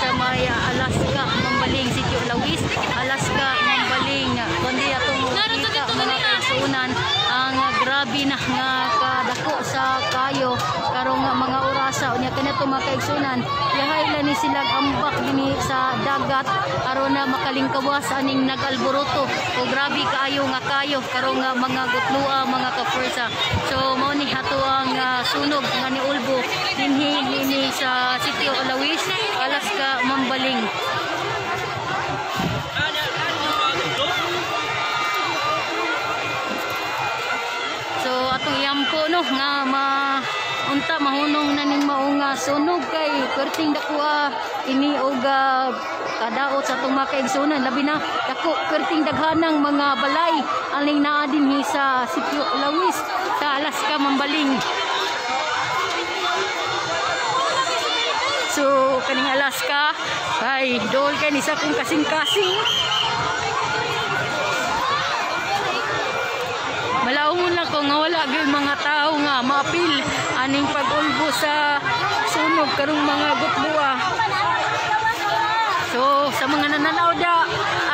sa may Alaska Mambaling, Sitio Lawis, Alaska Mambaling. Kundi atong makita, mga kaigsuonan, ang grabe na nga kadako sa kayo karong mga orasa. Unya kanato, mga kaigsuonan, yahay lang ni sila ambak dinhi sa dagat aron na makalingkawas aning nag-alboroto o grabe kaayo nga kayo karong mga gutlua, mga kapwersa. So mao ni ato ang sunog nga niulbo dinhi nini sa Sitio Lawis, Alaska Mambaling. So atong iyampo no nga ma unta mahunong na ning mao nga sunog kay perting dakuha ini og kadaot sa atong mga kaigsuonan, labi na dako perting daghanang mga balay aning naa dinhi sa Sitio Lawis sa Alaska Mambaling. So kaning Alaska ay dool kay ni sa kong kasing-kasing. Malaumon lang ko nga wala gyud mga tao nga maapil aning pag-ulbo sa sunog karong mga gutlua. So sa mga nananaw da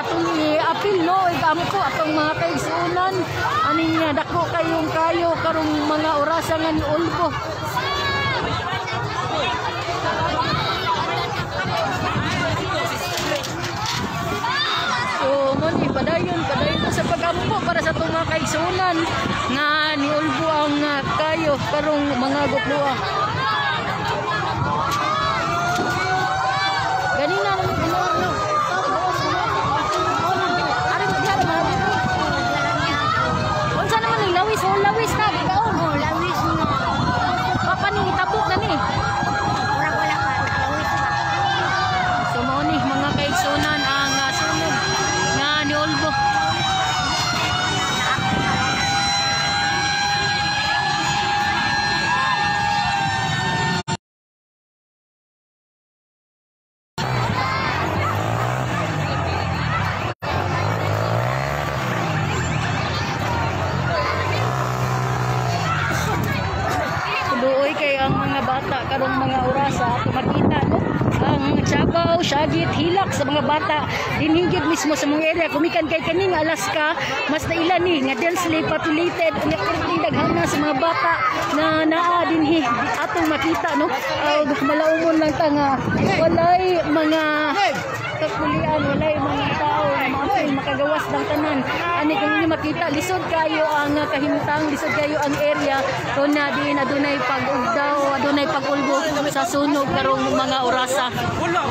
atong i-apil no, igampo atong mga kaigsuonan aning dako kayong kayo karong mga orasa nga niulbo. So mo ni padayon padayon sa pagampo para sa atong mga kaigsuonan nga niulbo ang kayo karong mga gutlua. Ganina lang ano ano. Ari mo diha man. Unsa naman ni lawis, oh lawis na gikaon. Oh, lawis na. Papa ni itabok na ni. Murag wala pa, lawis pa. So mao ni mga kaigsuonan ang sunog nga niulbo. Luoy kay ang mga bata karong mga orasa ato makita no ang tsabaw, syagit, hilak sa mga bata dinhi gyud mismo sa mga area kumikan kay kaning Alaska mas naila ni nga densely populated unya perting daghana sa mga bata na naa dinhi atong makita no. Og malaumon lang ta nga walay mga kakulian, walay mga tao na maapil makagawas ng tanan. Ani kung inyo makita, lisod kayo ang kahimtang, lisod kayo ang area kung na diin adunay pag-ugdaw, adunay pag-ulbo sa sunog karong mga orasa. Wala.